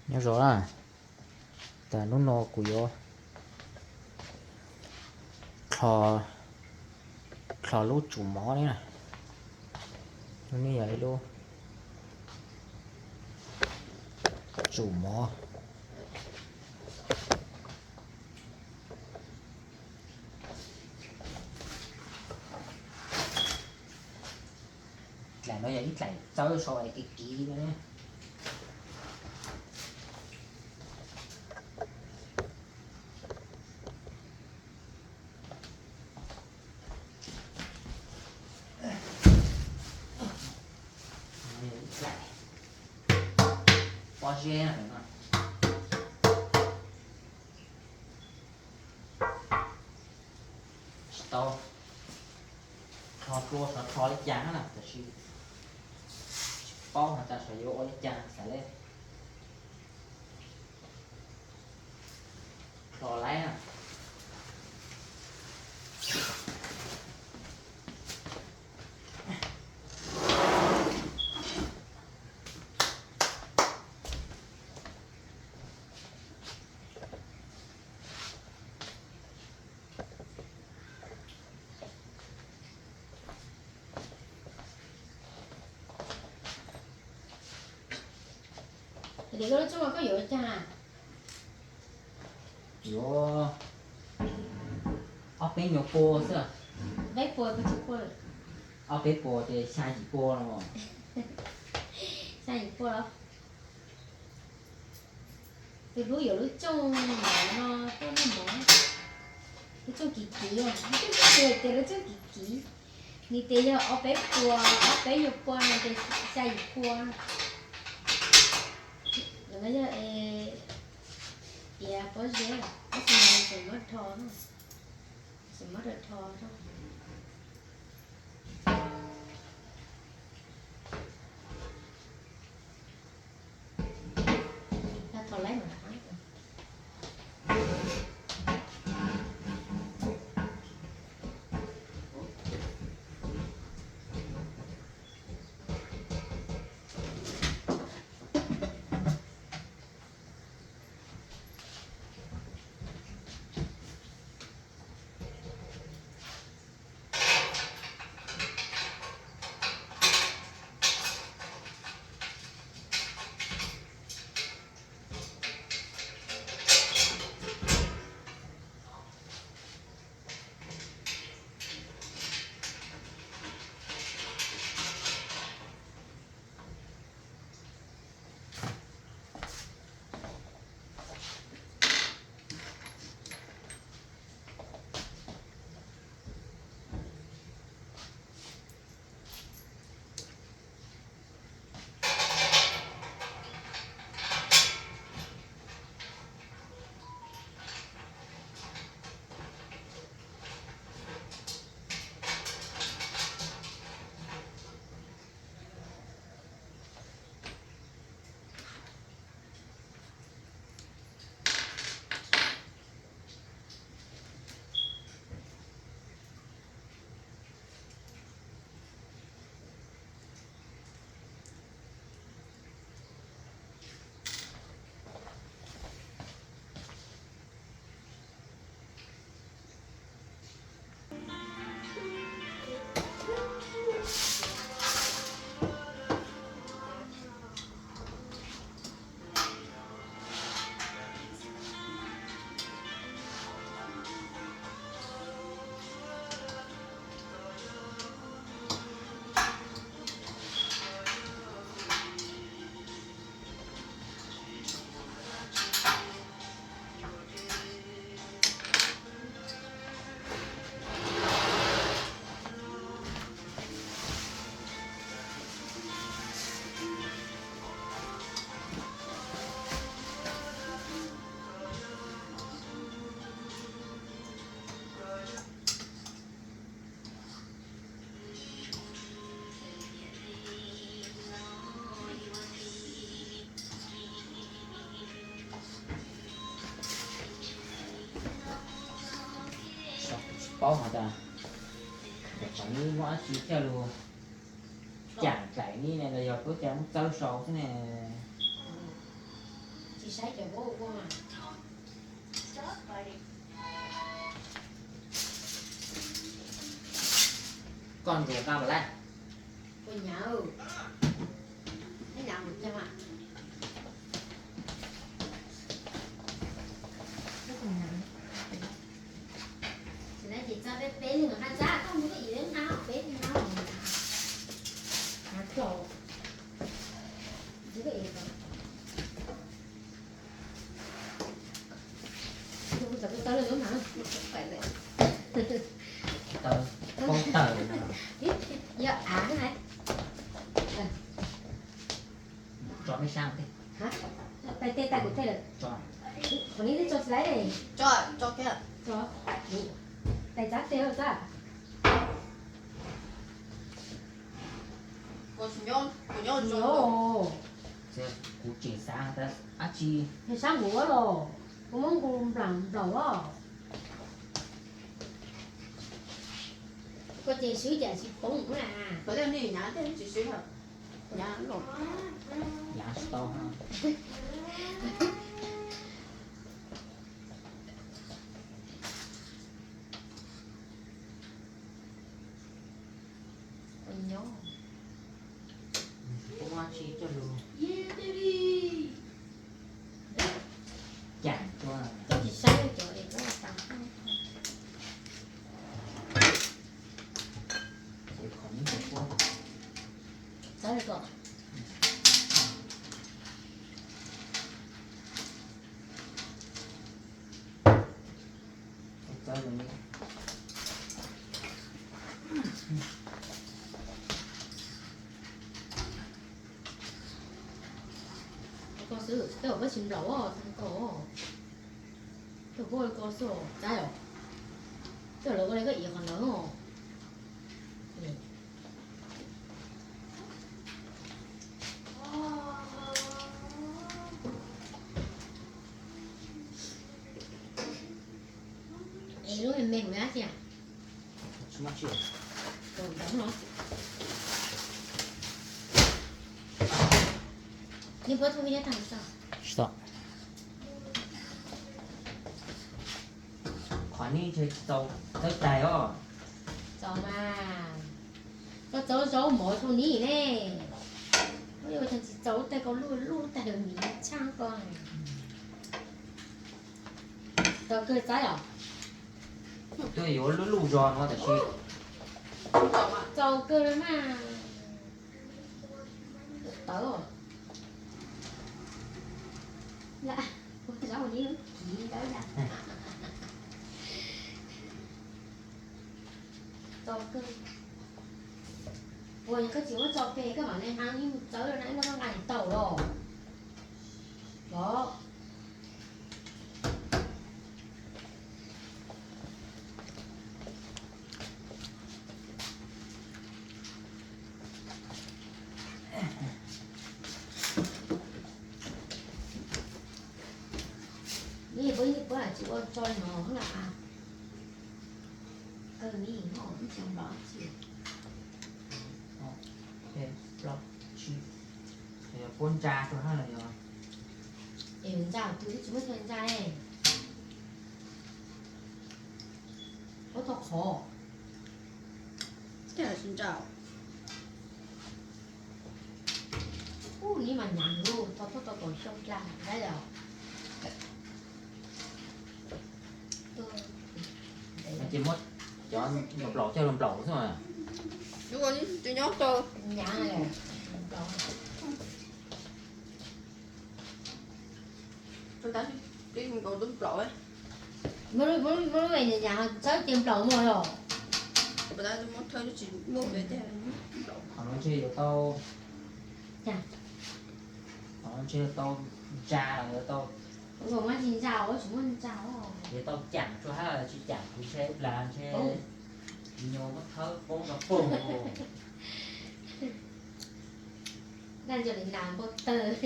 Nyob zoo na, tas hnub no kuv yuav dlho, dlho lub tsum mov ne na. Lub no yog ib lub tsum mov. Dlaim no yog ib dlaim txawb sau es kiv kiv no ne. Pob zeb no. Tsis tau dlho dlua xyov dlho li cas na, tab sis tsis paub hais tias xyov yuav ua li cas xav li. Dlho laib na. Ces koj lub tsoob koj yuav cas? Yuav ob peb nyuag pua xwb. Peb puas koj tsis pua? Ob peb puas ces xya yim pua no. Xya yim pua los? Tus hlub yuav lub tsoob mov no, tsoob mov, lub tsoob kiv kiv, lub tsoob kiv kiv, tias lub tsoob kiv kiv. Nws tias yog ob peb puas, ob peb nyuag pua no ces xya yim pua. Lawv no yog tias pob zeb, tab sis mas tseem muab dho, tseem muab dho dho. Tsis paub hais tias tsov muab dab tsi coj lug cam dlaim ne los yog kuv coj muab txawb sau xwb ne. Tsis saib cov ua ua mas. Koj ntsuas tau lawm. Ua nyav, nyav mus cog mas. Ces txog peb peb leeg haj txaj, koj mus koj ib leeg haj peb leeg haj. Haj tlaus. Tawv, poob tawv. Yog av na. Tso mej sab tej. Pais tej tas kuv tej lawm. Qhov no twb tso tsis laib ne. Tso, tso kiag. Tso. Pais txab tej lawm txab. Kuv tseem xav dab tsi. Sab nkuv los, kuv muab nkaus nplaum nplaum os. Koj ces swb cas tsis poob na. Nyav tsis tau. Nyob. Ua tsis coj lus. Cas tsis saib cov es koj tas. Ces qhov no ces puab txawb kom Koj xwb, tej zaum koj tsis nplaum os, tag koj. Tej zaum koj xwb os, txaib os. Tej zaum lawv ua li koj ib qho ntawd os. Es lub me me kuv dab tsi? Qhov no tsis txaus txawb taig os. Txaus mas, koj txaus zaub mov rau nim ne. Koj yuav tsis txaus taig koj luj luj taig lawm nim tshaaj koj. Txaus kawg txaib os. Twb yuav luj luj zog no tab sis txaus kawg mas. Tawv. Ua zaub ni kiv ntawd na. Txaus kawg. Ua yog koj tsis muab tso peg koj mam li hab ib mus txawb na, ib hnub koj nqa tsis tau los. Los. Neb puab, neb puab tsis ua tso li no na. Kawg li no ib xyoos nplom tsis. Puab ntsa rau hab los yog? Es ntsa twg tsis muaj chaw ntsa. Puab tau qhov. Ub, neb mas nyav lug tau tuaj tau kaum xyoo dlawg na yom. Ces muab cov nplaum coj lug nplaum xwb. Ua tus nyob tau nyav. Muab lub me nyam txawb ces nplaum muag los. Qhov no ntshe yuav tau, qhov no ntshe yuav tau ntsa los yuav tau, yuav tau cam tsuas hab tsis cam kuv ntshe ib plag ntshe nyuag muab thawb poob rau puag. Naj nco li nas npau taws.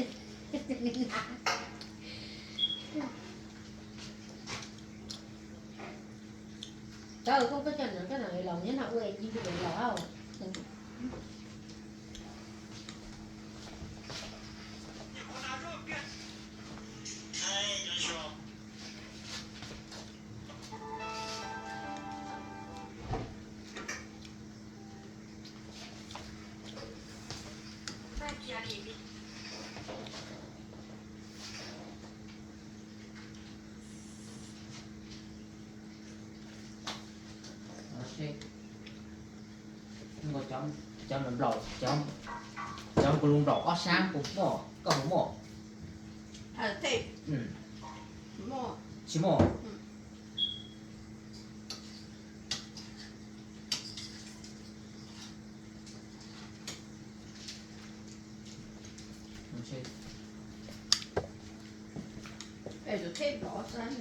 Cov koj, koj coj no, koj no los nyob no ua ib ntsis los. Cov, cov nplaum, cov, cov kuv lus nplaum ob sab kuv muaj, koj puas muaj?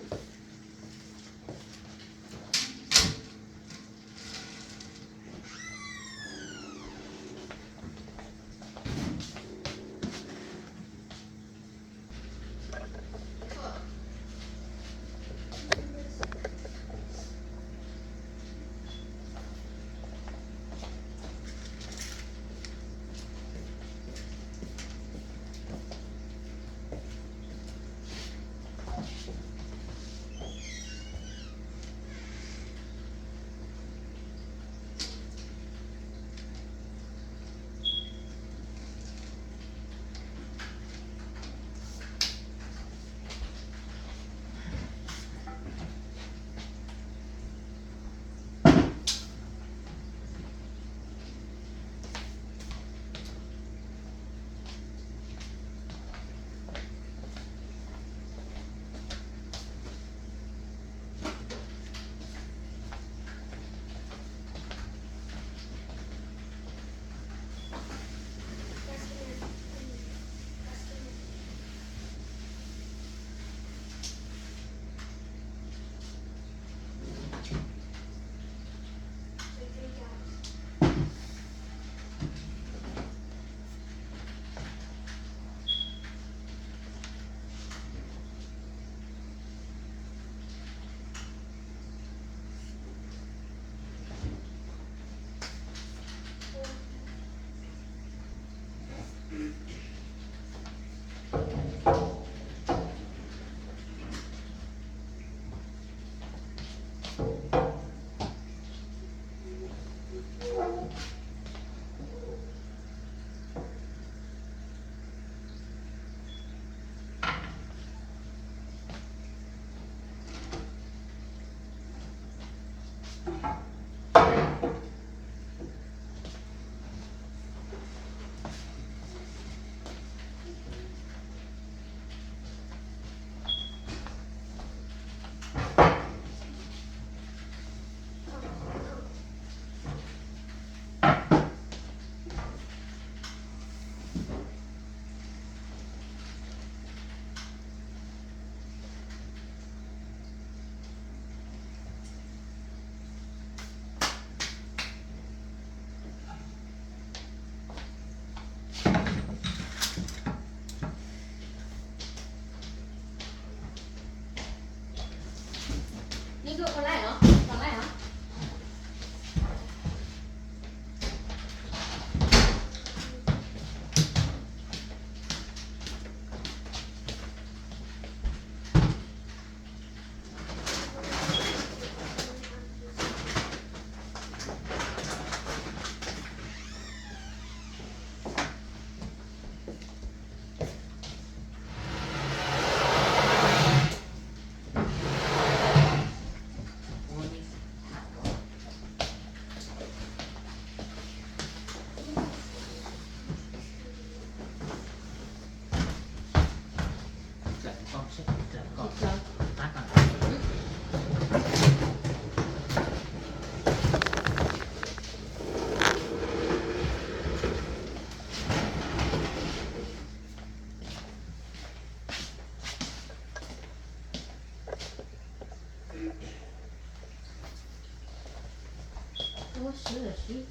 Tsis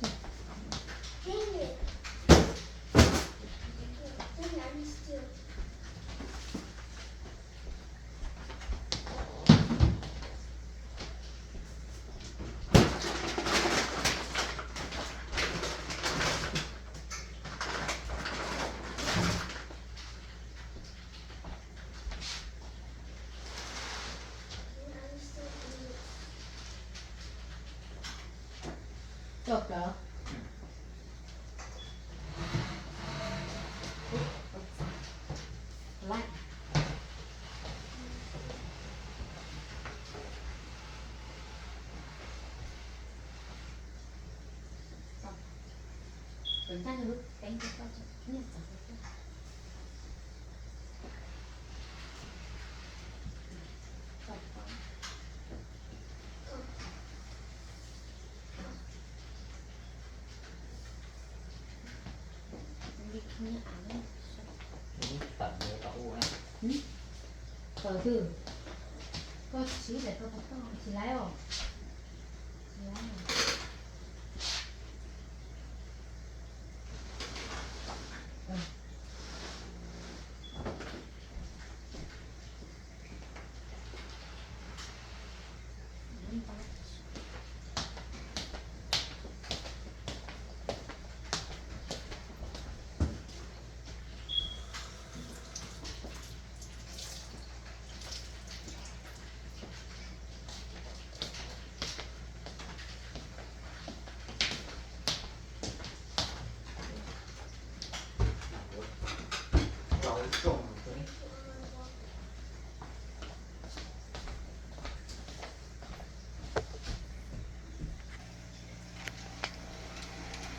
muaj.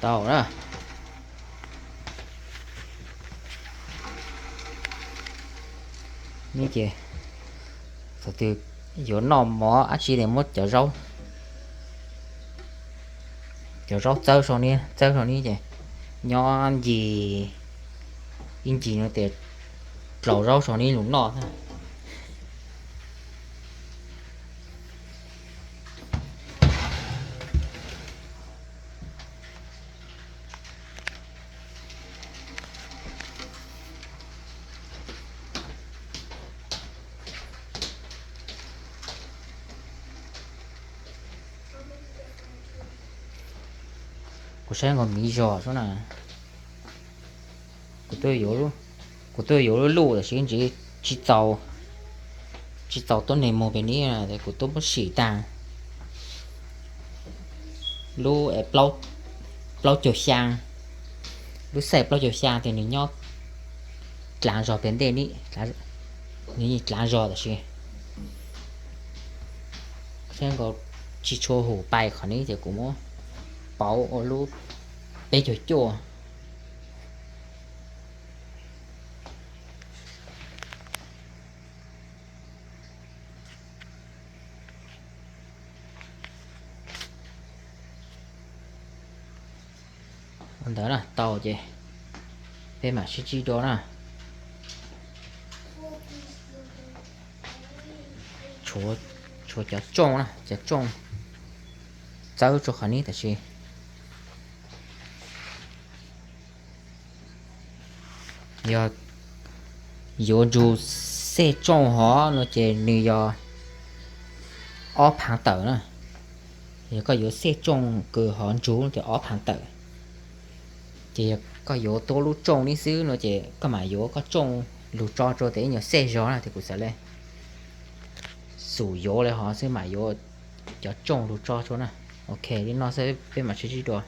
Tau na. Neb ces thaum twg yuav noj mov dab tsi ces muab cov zaub, cov zaub txawb saum ni, txawb saum ni ces nyob ncig, ib ncig no ces dlaus zaub saum ni lug noj. Kuv saib nkaus miv zos xwb na. Kuv tuaj yuav lub, kuv tuaj yuav lub luj tab sis ntshe tsis txaus, tsis txaus tuab neeg muag pem ni, kuv tuaj muab sim tag. Lub plaub caug xyaa, lub xaij plaub caug xyaa tes nws nyob dlaav zog pem ntej ni, nws yeej dlaav zog tab sis saib nkaus tsis tshua hum pais qhov ni ces kuv muab pauv ua lub peb caug cuaj. Ua ntawd na, tau ces peb mam sib ntsib dua na. Tshuav cov tsooj na, cov tsooj txawb rau qhov ni tab sis yog yuav ntsug xej tsooj hov no ces nws yog ob phaav tawm na. Yog koj yuav xej tsooj kws hov ntsug ces ob phaav tawm. Ces yog koj yuav tuab lub tsooj ni xwb no ces koj mam yuav koj tsooj lug tso rau tes ib nyuag xej zog na, tes kuv xav le xum yuav le hov xwb mam yuav cov tsooj lug tso rau na. Ok, li no xwb peb mam sib ntsib dua.